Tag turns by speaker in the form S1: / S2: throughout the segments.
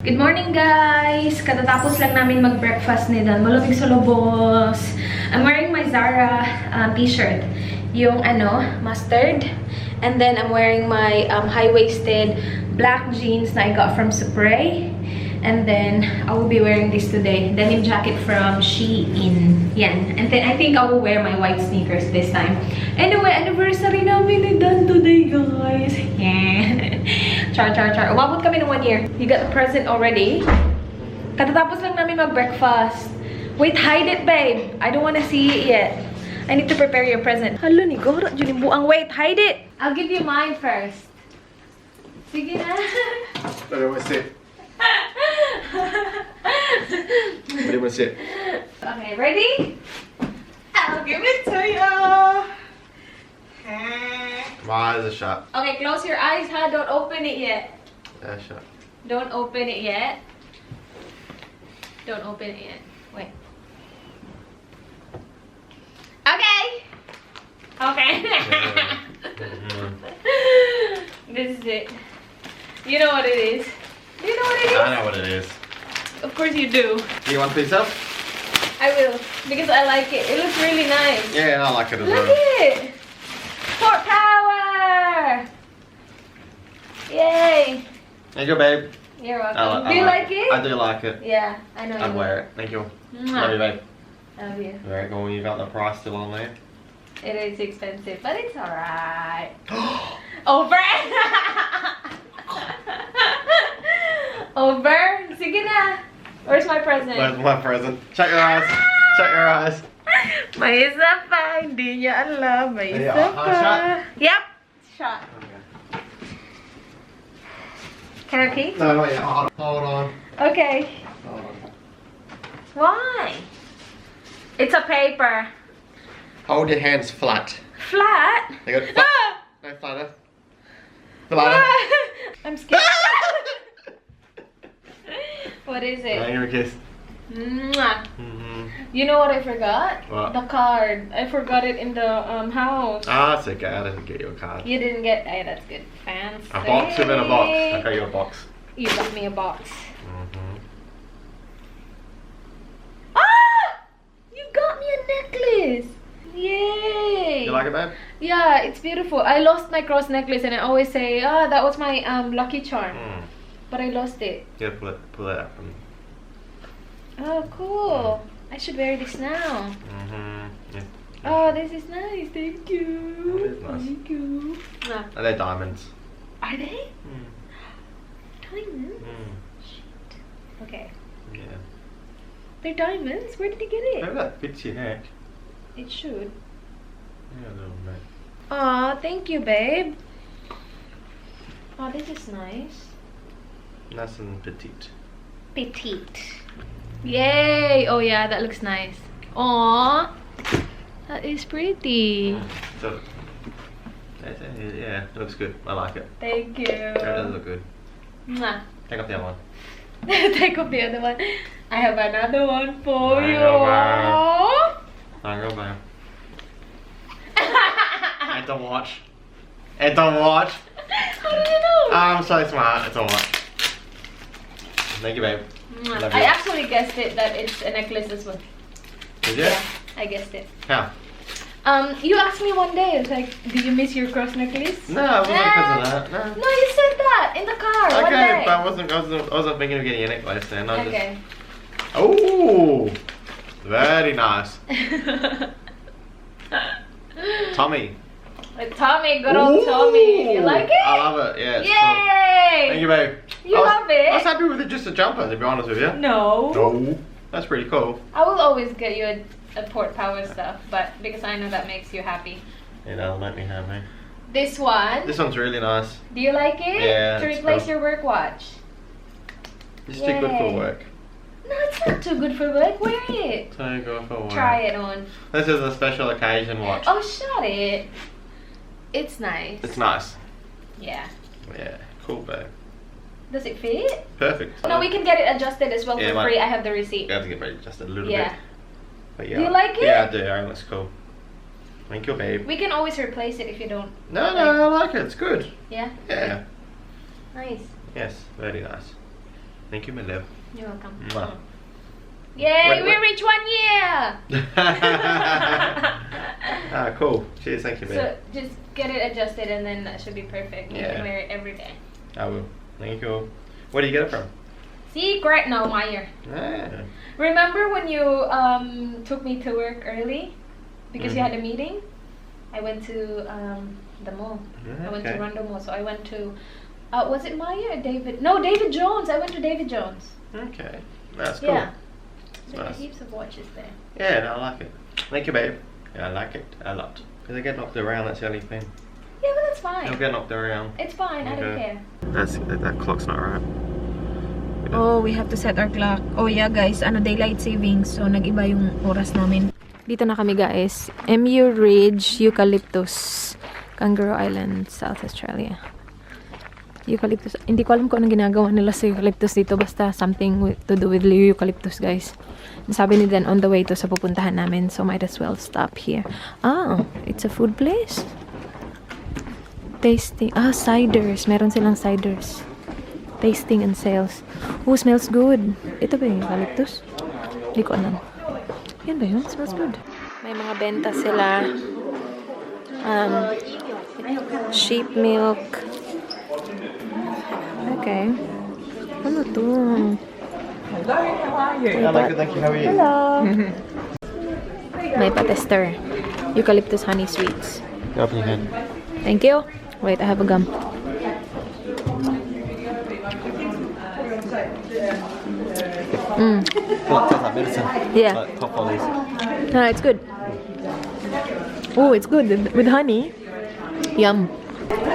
S1: Good morning, guys! Katatapos lang namin mag-breakfast ni Dan. Malamig sa lubos. I'm wearing my Zara t-shirt. Yung mustard. And then I'm wearing my high-waisted black jeans na I got from Supre. And then I will be wearing this today. Denim jacket from Shein. Yan. And then I think I will wear my white sneakers this time. Anyway, anniversary namin ni Dan today, guys. Yeah. Char. Umabot kami ng 1 year. You got the present already? Katatapos lang namin mag-breakfast. Wait, hide it, babe. I don't want to see it yet. I need to prepare your present. Hala, ni Gora, dyan yung buang. Wait, hide it. I'll give you mine first. Sige na.
S2: Better want to sit. Better want to sit.
S1: Okay, ready? I'll give it to you.
S2: My eyes are shut.
S1: Okay, close your eyes, huh? Don't open it yet.
S2: Yeah, shut.
S1: Don't open it yet. Don't open it yet. Wait. Okay. Okay. This is it. You know what it is. Do you know what it is?
S2: I know what it is.
S1: Of course you do.
S2: Do you want a piece of?
S1: I will, because I like it. It looks really nice.
S2: Yeah, I like it as
S1: Look
S2: well.
S1: it. Port power. Yay.
S2: Thank you, babe.
S1: You're welcome. Do you like it?
S2: I do like it.
S1: Yeah, I know.
S2: I'd wear it. Thank you.
S1: Mwah.
S2: Love you, babe.
S1: Love you.
S2: Very cool. You got the price still on there.
S1: It is expensive, but it's alright. Over. Over. Sige na. Where's my present?
S2: Where's my present? Shut your eyes. Shut your eyes.
S1: May isa pa. Hindi niya alam. May isa pa.
S2: Shot?
S1: Yep. Shot.
S2: Okay.
S1: Can I pee?
S2: No, not yet. Hold on.
S1: Okay.
S2: Hold on.
S1: Why? It's a paper.
S2: Hold your hands flat.
S1: Flat?
S2: They got flat.
S1: Ah!
S2: No, flatter. Flatter.
S1: I'm scared. What is
S2: Give
S1: it?
S2: me a kiss.
S1: Mwah.
S2: Mm-hmm.
S1: You know what I forgot?
S2: What?
S1: The card. I forgot it in the house.
S2: Ah, that's okay. I didn't get you a card.
S1: You didn't get. Hey, that's good. Fancy.
S2: A box within a box. I got you a box.
S1: You got me a box.
S2: Mm-hmm.
S1: Ah! You got me a necklace. Yay!
S2: You like it, babe?
S1: Yeah, it's beautiful. I lost my cross necklace, and I always say, "Ah, that was my lucky charm," but I lost it.
S2: You gotta pull it up.
S1: Oh, cool. I should wear this now.
S2: Mm-hmm. Yeah.
S1: Oh, this is nice. Thank you.
S2: It is nice.
S1: Thank you. Ah.
S2: Are they diamonds?
S1: Are they?
S2: Mm.
S1: Diamonds?
S2: Mm.
S1: Shit. Okay.
S2: Yeah.
S1: They're diamonds? Where did you get
S2: Maybe
S1: it?
S2: that fits your neck.
S1: It should.
S2: Yeah, a little bit.
S1: Aw, thank you, babe. Oh, this is nice.
S2: Nice and petite.
S1: Petite. Yay! Oh yeah, that looks nice. Aw, that is pretty.
S2: So, yeah, it looks good. I like it.
S1: Thank you.
S2: It does look good.
S1: Mwah.
S2: Take off the other one.
S1: Take off the other one. I have another one for
S2: I
S1: you.
S2: know, I'll go back. And don't watch. And don't watch.
S1: How do you know?
S2: I'm so smart. It's alright. Thank you, babe.
S1: Mwah.
S2: Love
S1: I
S2: you.
S1: actually guessed it that it's a necklace as well.
S2: Did you?
S1: Yeah, I guessed it.
S2: How?
S1: You asked me one day, it's like, did you miss your cross necklace?
S2: No, it wasn't because of that. No.
S1: No, you said that in the car one
S2: Okay,
S1: day.
S2: but I wasn't thinking of getting a necklace then. I
S1: Okay.
S2: Just, oh, very nice. Tommy.
S1: Tommy, good old Tommy. You like it?
S2: I love it. Yeah. It's
S1: Yay!
S2: cool. Thank you, babe.
S1: You love it?
S2: I was happy with it, just a jumper, to be honest with you.
S1: No.
S2: No. That's pretty cool.
S1: I will always get you a port power stuff, but because I know that makes you happy.
S2: Yeah, that'll make me happy.
S1: This one.
S2: This one's really nice.
S1: Do you like it?
S2: Yeah,
S1: To
S2: it's
S1: replace
S2: cool.
S1: your work watch.
S2: It's too good for
S1: Yay.
S2: work.
S1: No, it's not too good for work. Wear it.
S2: Too good for work.
S1: Try it on.
S2: This is a special occasion watch.
S1: Oh, shut it. It's nice.
S2: It's nice.
S1: Yeah.
S2: Yeah, cool, babe.
S1: Does it fit?
S2: Perfect.
S1: No, we can get it adjusted as well
S2: Yeah,
S1: for
S2: mine-
S1: free. I have the receipt.
S2: You have to get ready just a little
S1: Yeah.
S2: bit. But yeah.
S1: Do you like it?
S2: Yeah, I do. I think it looks cool. Thank you, babe.
S1: We can always replace it if you don't.
S2: No, no, I like it. It's good.
S1: Yeah?
S2: Yeah.
S1: Nice.
S2: Yes, very nice. Thank you, my love.
S1: You're welcome.
S2: Mwah.
S1: Yay,
S2: Wait,
S1: we
S2: wait.
S1: reached 1 year!
S2: Ah, cool. Cheers, thank you,
S1: So
S2: man.
S1: just get it adjusted and then that should be perfect. You
S2: Yeah.
S1: can wear it every day.
S2: I will. Thank you. Where do you get it from?
S1: Secret? No, Meyer.
S2: Ah.
S1: Remember when you took me to work early? Because you had a meeting? I went to the mall. I went to
S2: Okay.
S1: Rondo Mall. So I went to, was it Meyer or David? No, David Jones. I went to David Jones.
S2: Okay. That's cool.
S1: Yeah. There are
S2: Nice.
S1: heaps of watches there.
S2: Yeah, no, I like it. Thank you, babe. Yeah, I like it a lot. Because they get knocked around, that's the only thing.
S1: Yeah, but that's fine.
S2: They'll get knocked around.
S1: It's fine. I don't
S2: Okay.
S1: care.
S2: That clock's not right.
S1: Oh, we have to set our clock. Oh yeah guys, daylight savings. So nag-iba yung oras namin. Dito na kami guys. MU Ridge, Eucalyptus, Kangaroo Island, South Australia. Eucalyptus. Hindi ko alam kung anong ginagawa nila sa eucalyptus dito. Basta something to do with eucalyptus guys. Sabi ni Dan on the way to sa pupuntahan namin. So might as well stop here. Ah, it's a food place. Tasting. Ah, ciders. Meron silang ciders. Tasting and sales. Oh, smells good. Ito ba yung eucalyptus? Hindi ko alam. Yan ba yun? Smells good. May mga benta sila. Sheep milk. Okay. Ano to?
S2: Thank you. How are you?
S1: Hello. May patester. Eucalyptus honey sweets.
S2: Open your hand.
S1: Thank you. Wait, I have a gum.
S2: Well, tastes like medicine.
S1: Yeah.
S2: Like top follies.
S1: No, it's good. Oh, it's good with honey. Yum.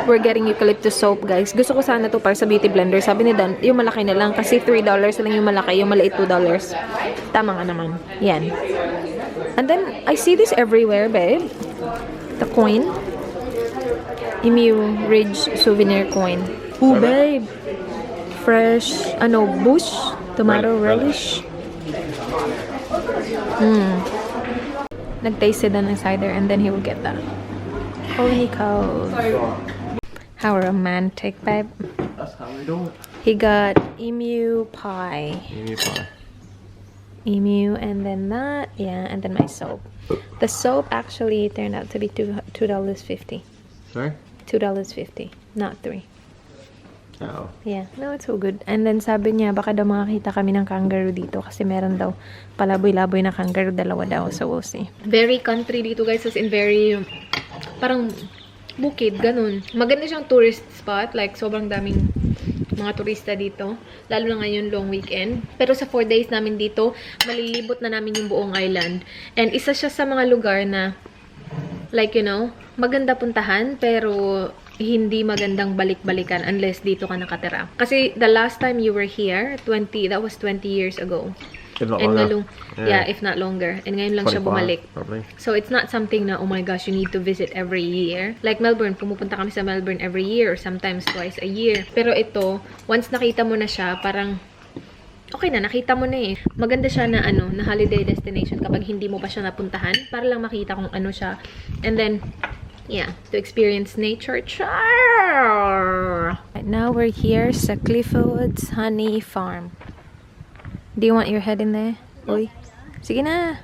S1: We're getting eucalyptus soap, guys. Gusto ko sana to para sa beauty blender. Sabi ni Dan, yung malaki na lang kasi $3 lang yung malaki, yung maliit $2. Tama nga naman. Yan. And then I see this everywhere, babe. The coin. Emu Ridge souvenir coin. Ooh, babe. Fresh, bush, tomato relish. Nag-taste Dan ng cider and then he will get that. Holy cow. How romantic, babe.
S2: That's how we do it.
S1: He got emu pie.
S2: Emu pie.
S1: Emu and then that. Yeah, and then my soap. The soap actually turned out to be $2.50.
S2: Sorry?
S1: $2.50, not $3.
S2: Oh.
S1: Yeah, no, it's so good. And then sabi niya, baka daw makakita kami ng kangaroo dito kasi meron daw palaboy-laboy na kangaroo, dalawa daw. So we'll see. Very country dito guys, as in very, parang bukid, ganun. Maganda siyang tourist spot, like sobrang daming mga turista dito. Lalo na ngayon, long weekend. Pero sa 4 days namin dito, malilibot na namin yung buong island. And isa siya sa mga lugar na, like, maganda puntahan, pero hindi magandang balik-balikan unless dito ka nakatira. Kasi the last time you were here, that was 20 years ago.
S2: If not
S1: And
S2: longer.
S1: yeah, if not longer. And ngayon lang siya
S2: 25,
S1: bumalik.
S2: Probably.
S1: So it's not something na, oh my gosh, you need to visit every year. Like Melbourne, pumupunta kami sa Melbourne every year or sometimes twice a year. Pero ito, once nakita mo na siya, parang okay na, nakita mo na eh. Maganda siya na na holiday destination kapag hindi mo pa siya napuntahan para lang makita kung ano siya. And then, yeah, to experience nature. CHAR! Right now we're here sa Clifford's Honey Farm. Do you want your head in there? Uy. Sige na.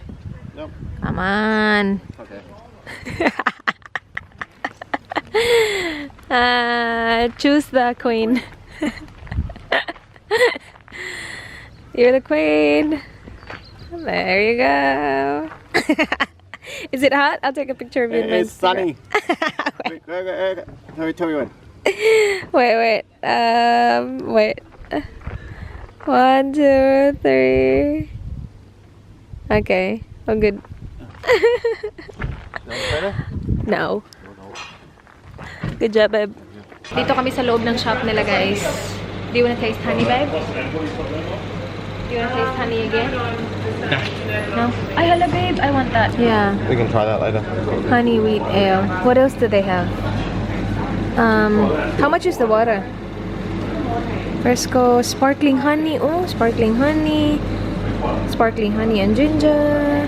S2: Nope.
S1: Come on.
S2: Okay.
S1: Choose the queen. You're the queen. There you go. Is it hot? I'll take a picture of you.
S2: It's sunny. Wait. Tell me when.
S1: Wait. Wait. 1, 2, 3. Okay. I'm good. No. Good job, babe. Dito kami sa loob ng shop nila, guys. Do you wanna taste honey, babe? Do you wanna taste honey again? No? Ay, hala, babe. I want that. Yeah.
S2: We can try that later.
S1: Honey wheat ale. What else do they have? How much is the water? Fresco sparkling honey. Oh, sparkling honey. Sparkling honey and ginger.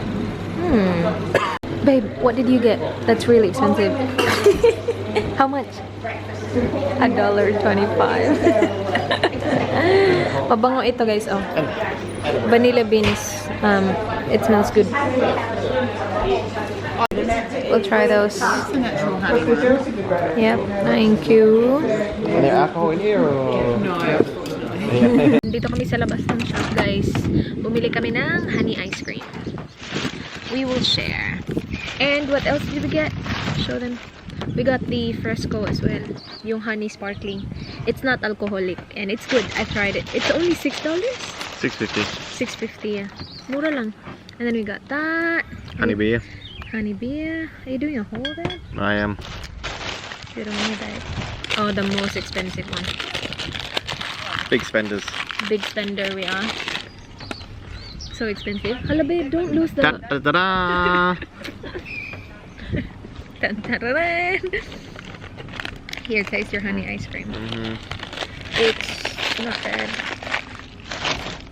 S1: Babe, what did you get? That's really expensive. How much? $1.25. Mabango ito guys, oh. Vanilla beans. It smells good. We'll try those. Yep, thank you.
S2: Is there alcohol in here or?
S3: No.
S1: Dito kami sa labas ng shop guys. Bumili kami ng honey ice cream. We will share. And what else did we get? Show them. We got the Fresco as well. Yung honey sparkling. It's not alcoholic and it's good. I tried it. It's only $6.
S2: $6.50.
S1: $6.50, yeah. Mura lang. And then we got that.
S2: Honey beer.
S1: Honey beer. Are you doing a whole bag?
S2: I am.
S1: You don't need that. Oh, the most expensive one.
S2: Big spenders.
S1: Big spender we are. So expensive. Hala babe, don't lose the...
S2: Da-da-da-da!
S1: Tan-tararan. Here, taste your honey ice cream. It's not bad.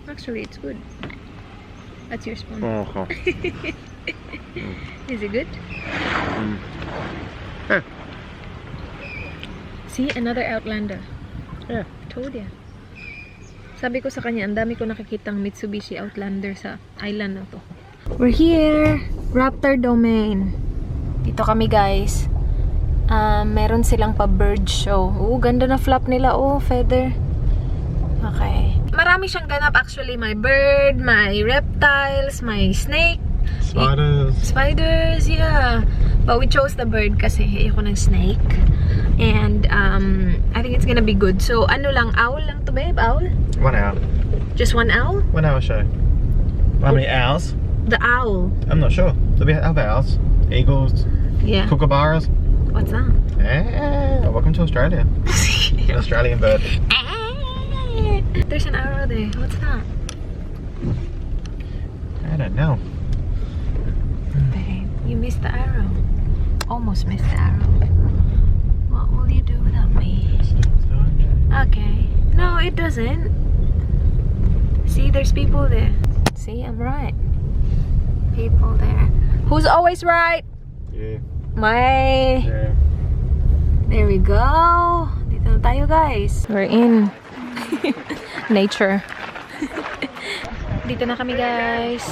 S1: Actually, it's good. That's your spoon.
S2: Oh.
S1: Is it good?
S2: Yeah.
S1: See, another Outlander.
S2: Yeah.
S1: Told ya. Sabi ko sa kanya, ang dami ko nakikitang Mitsubishi Outlander sa island na to. We're here! Raptor Domain. Dito kami guys. Meron silang pa-bird show. Ganda na flap nila. Feather. Okay. Marami siyang ganap actually. May bird, may reptiles, may snake. Spiders, yeah. But we chose the bird kasi ayoko ng snake. And I think it's gonna be good. So ano lang, owl lang to babe? Owl?
S2: 1 hour.
S1: Just 1 owl?
S2: 1 hour show. How many owls?
S1: The owl.
S2: I'm not sure. Do we have owls? Eagles?
S1: Yeah.
S2: Kookaburras?
S1: What's that?
S2: Yeah. Welcome to Australia. An Australian bird.
S1: There's an arrow there. What's that?
S2: I don't know.
S1: Babe, you missed the arrow. Almost missed the arrow. What will you do without me? Okay. No, it doesn't. See, there's people there. See, I'm right. People there. Who's always right?
S2: Yeah.
S1: My.
S2: Yeah.
S1: There we go. Dito na tayo, guys. We're in nature. Dito na kami, guys.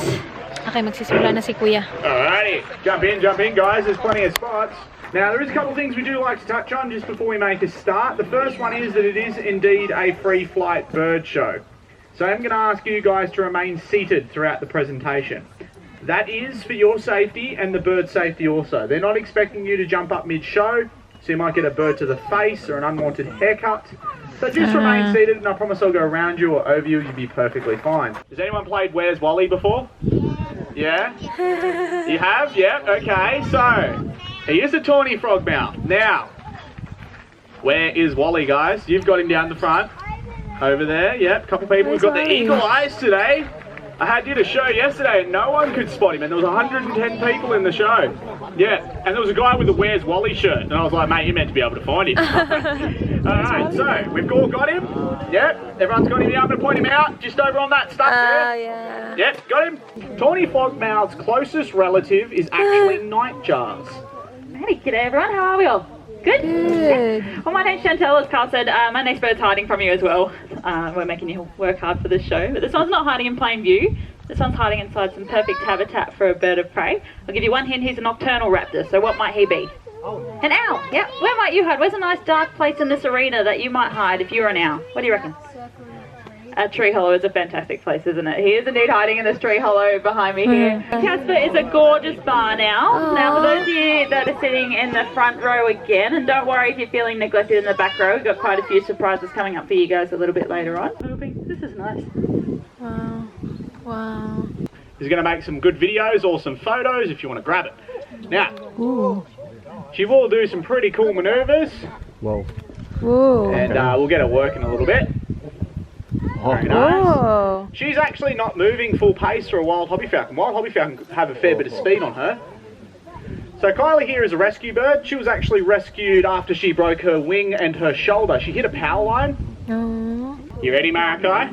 S1: Okay, magsisimula na si Kuya.
S4: Alrighty, jump in, guys. There's plenty of spots. Now, there is a couple of things we do like to touch on just before we make a start. The first one is that it is indeed a free flight bird show. So I'm going to ask you guys to remain seated throughout the presentation. That is for your safety and the bird safety also. They're not expecting you to jump up mid-show, so you might get a bird to the face or an unwanted haircut. So just remain seated and I promise I'll go around you or over you, you'll be perfectly fine. Has anyone played Where's Wally before? Yeah? You have? Yeah, okay. So, he is a tawny frogmouth. Now, where is Wally, guys? You've got him down the front. Over there, yep. A couple people. We've got the eagle eyes today. I did a show yesterday and no one could spot him and there was 110 people in the show. Yeah, and there was a guy with a Where's Wally shirt and I was like, mate, you're meant to be able to find him. Alright, so we've all got him. Yep, everyone's got him here. I'm going to point him out just over on that stuff there.
S1: Yeah.
S4: Yep, got him. Tawny frogmouth's closest relative is actually nightjars.
S3: Hey, g'day everyone, how are we all? Good?
S1: Good.
S3: Well, my name's Chantel, as Carl said. My next bird's hiding from you as well. We're making you work hard for this show. But this one's not hiding in plain view. This one's hiding inside some perfect habitat for a bird of prey. I'll give you one hint, he's a nocturnal raptor, so what might he be? An owl. Yep, where might you hide? Where's a nice dark place in this arena that you might hide if you were an owl? What do you reckon? A tree hollow is a fantastic place, isn't it? He is indeed hiding in this tree hollow behind me here. Casper is a gorgeous barn owl. Now, for those of you that are sitting in the front row again, and don't worry if you're feeling neglected in the back row, we've got quite a few surprises coming up for you guys a little bit later on. This is nice.
S1: Wow. Wow.
S4: He's going to make some good videos or some photos if you want to grab it. Now, she will do some pretty cool manoeuvres.
S2: Whoa.
S1: Whoa.
S4: And we'll get her working a little bit. Very nice.
S1: Whoa.
S4: She's actually not moving full pace for a wild hobby falcon. Wild hobby falcon have a fair bit of speed on her. So Kylie here is a rescue bird. She was actually rescued after she broke her wing and her shoulder. She hit a power line. You ready, Marakai?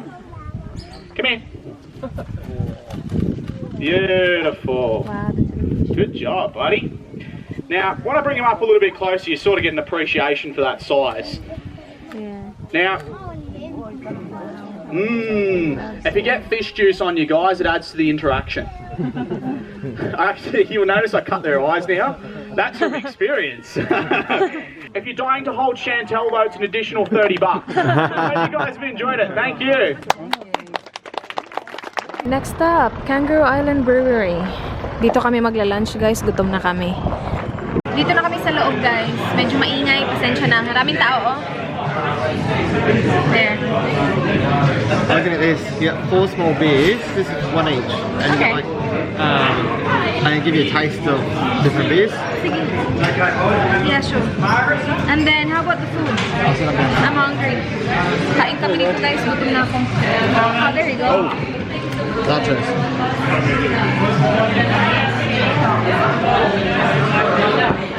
S4: Come here. Beautiful.
S1: Wow, that's amazing.
S4: Good job, buddy. Now, when I bring him up a little bit closer, you sort of get an appreciation for that size.
S1: Yeah.
S4: Now, If you get fish juice on you guys, it adds to the interaction. Actually, you'll notice I cut their eyes now. That's from experience. If you're dying to hold Chantel, though, it's an additional $30. I hope you guys have enjoyed it. Thank you.
S1: Next up, Kangaroo Island Brewery. Dito kami magla-lunch, guys. Gutom na kami. Dito na kami sa loob, guys. Medyo maingay. Pasensya na. Maraming tao, oh. There.
S2: Looking at this, you get 4 small beers. This is 1 each. And you
S1: Okay.
S2: get like, and give you a taste of different beers.
S1: Sige. Yeah, sure. And then, how about the food? I'm hungry. Kain kami dito, guys. Gutom na ako. Oh, there you go.
S2: Nachos.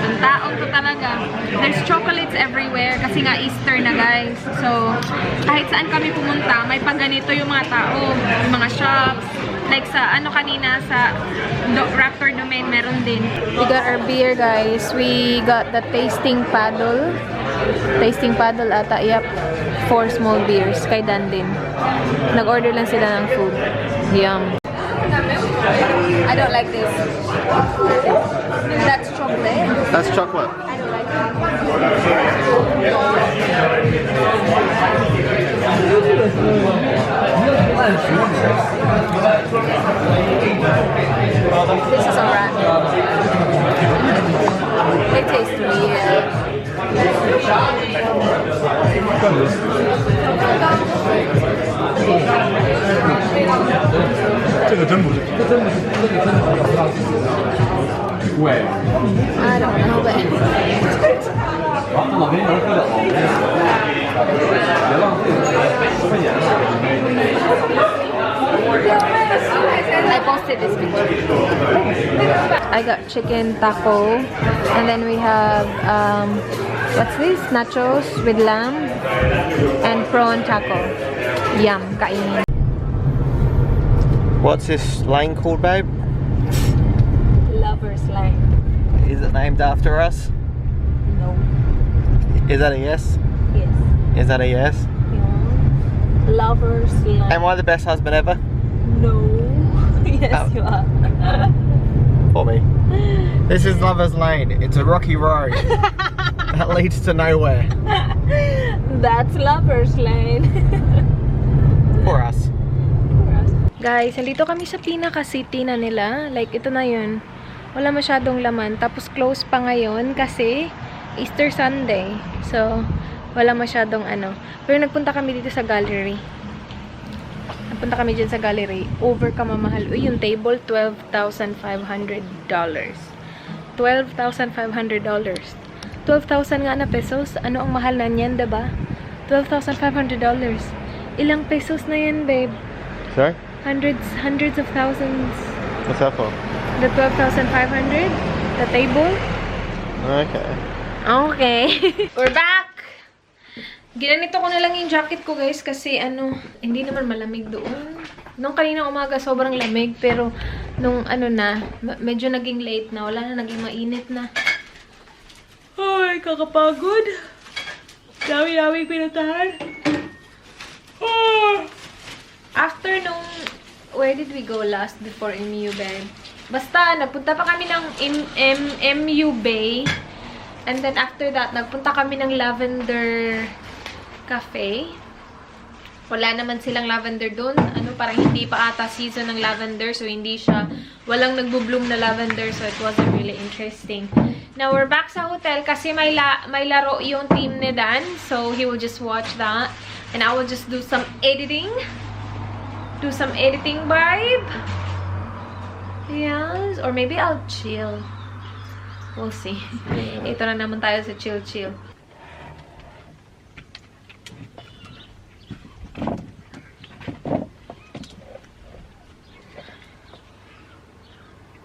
S1: Ang taong to talaga. There's chocolates everywhere kasi nga Easter na, guys. So, kahit saan kami pumunta, may pang ganito yung mga tao. Yung mga shops. Like sa ano kanina, sa Raptor Domain, meron din. We got our beer, guys. We got the tasting paddle. Tasting paddle ata, yep. 4 small beers. Kay Dan din. Nag-order lang sila ng food. Yum. I don't like this. That's chocolate.
S2: That's chocolate.
S1: I don't like This is alright. It tastes weird. I don't know, but I posted this picture. I got chicken taco, and then we have what's this? Nachos with lamb and prawn taco. Yum, kainin.
S2: What's this lane called, babe?
S1: Lover's Lane.
S2: Is it named after us?
S1: No.
S2: Is that a yes?
S1: Yes.
S2: Is that a yes?
S1: Yeah. Lover's Lane.
S2: Am I the best husband ever?
S1: No. Yes, you are.
S2: For me. This is Lover's Lane. It's a rocky road that leads to nowhere.
S1: That's Lover's Lane.
S2: For us.
S1: Guys, nandito kami sa pinaka-city na nila. Like, ito na yun. Wala masyadong laman. Tapos, close pa ngayon kasi Easter Sunday. So, wala masyadong ano. Pero nagpunta kami dito sa gallery. Nagpunta kami dyan sa gallery. Over kamamahal. Uy, yung table, $12,500. $12,500. 12,000 nga na pesos. Ano ang mahal na niyan, diba? $12,500. Ilang pesos na yan, babe?
S2: Sorry?
S1: Hundreds of thousands.
S2: What's that for?
S1: The 12,500? The table?
S2: Okay.
S1: Okay. We're back! Ginanito ko na lang yung jacket ko, guys, kasi ano, hindi naman malamig doon. Nung kanina umaga, sobrang lamig, pero nung ano na, medyo naging late na, wala na, naging mainit na. Ay, kakapagod. Dami-dami pinuntahan. After nung, where did we go last before MU Bay? Basta, nagpunta pa kami ng MU Bay. And then after that, nagpunta kami ng Lavender Cafe. Wala naman silang lavender doon. Ano, parang hindi pa ata season ng lavender. So, hindi siya, walang nagbo-bloom na lavender. So, it wasn't really interesting. Now, we're back sa hotel kasi may laro yung team ni Dan. So, he will just watch that. And I will just do some editing. Do some editing, vibe. Yes. Or maybe I'll chill. We'll see. Ito na naman tayo sa chill-chill.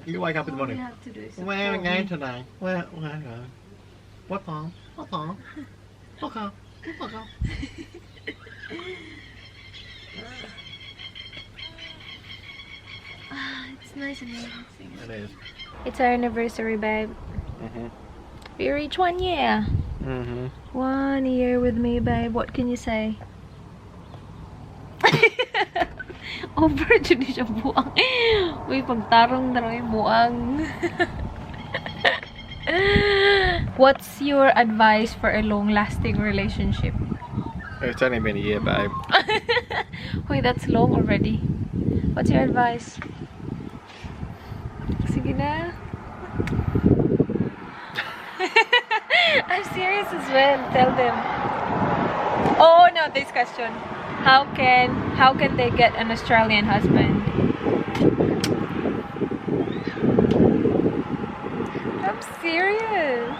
S2: You wake up in the morning.
S1: have to do is
S2: Where are we going today? Where going? What time? What time? Okay. Okay.
S1: It's nice and relaxing.
S2: It is.
S1: It's our anniversary, babe. We reached 1 year. 1 year with me, babe. What can you say? Over dyan siya buang. Uy, pagtarong na rin buang. What's your advice for a long-lasting relationship?
S2: It's only been a year, babe.
S1: Uy, that's long already. What's your advice? Sige na. I'm serious as well. Tell them. Oh no, this question. How can they get an Australian husband? I'm serious.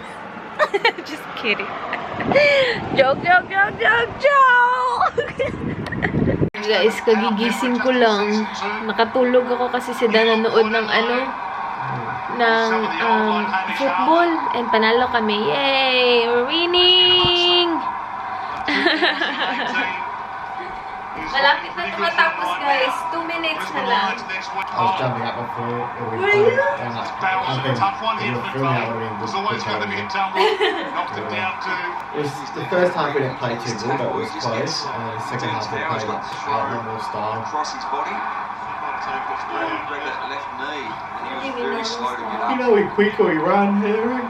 S1: Just kidding. Joke. Guys, kagigising ko lang. Nakatulog ako kasi si Dan nanood ng football and panalo kami. Yay! We're winning! Malapit na tumatapos, guys. 2 minutes na lang.
S2: I was jumping up before.
S1: Were you?
S2: It was the first half we didn't play too good, but it was close. And then the second half we played like normal style.
S5: Across his body. Grab that left knee. And he was very slow to get up.
S2: You know, we quick or we run, Harry.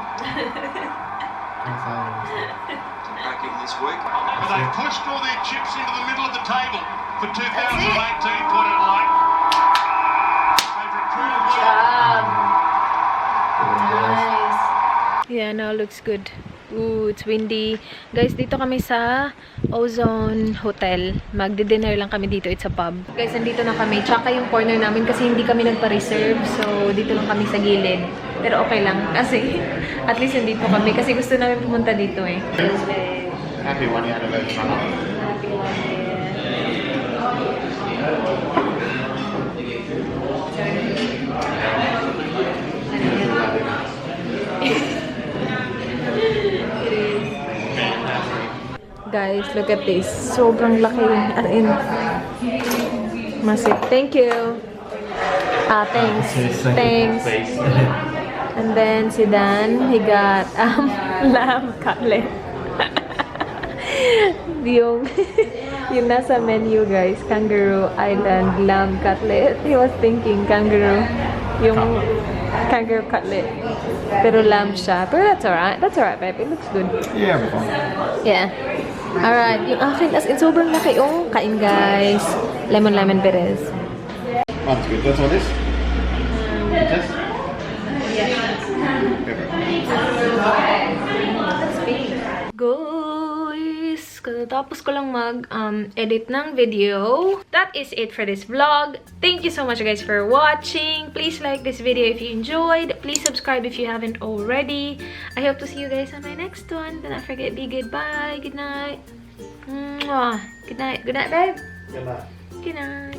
S5: Back in this week.
S6: But they've pushed all their chips into the middle of the table for 2018 Port Adelaide. They've recruited well.
S1: Nice. Yeah, now looks good. Ooh, it's windy. Guys, dito kami sa Ozone Hotel. Magdi-dinner lang kami dito. It's a pub. Guys, nandito na kami. Tsaka yung corner namin kasi hindi kami nagpa-reserve. So, dito lang kami sa gilid. Pero okay lang. Kasi, at least nandito kami. Kasi gusto namin pumunta dito eh.
S2: Happy 1 year anniversary.
S1: Happy 1 year. Guys, look at this. Sobrang laki. As in, massive. Thank you. Thanks. Thanks. And then si Dan, he got lamb cutlet. yung nasa menu, guys, Kangaroo Island lamb cutlet. He was thinking kangaroo. Yung kangaroo cutlet. Pero lamb siya. Pero that's alright. That's alright, babe. It looks good.
S2: Yeah, we're fine.
S1: Yeah. Alright. Yung akin, as in, sobrang laki. Oh, kain, guys. Lemon Perez.
S2: That's good. That's all this? Yes?
S1: Guys, katapos ko lang mag-edit ng video. That is it for this vlog. Thank you so much, guys, for watching. Please like this video if you enjoyed. Please subscribe if you haven't already. I hope to see you guys on my next one. Do not forget, be good. Bye. Good night. Mwah. Good night. Good night, babe.
S2: Good night.
S1: Good night.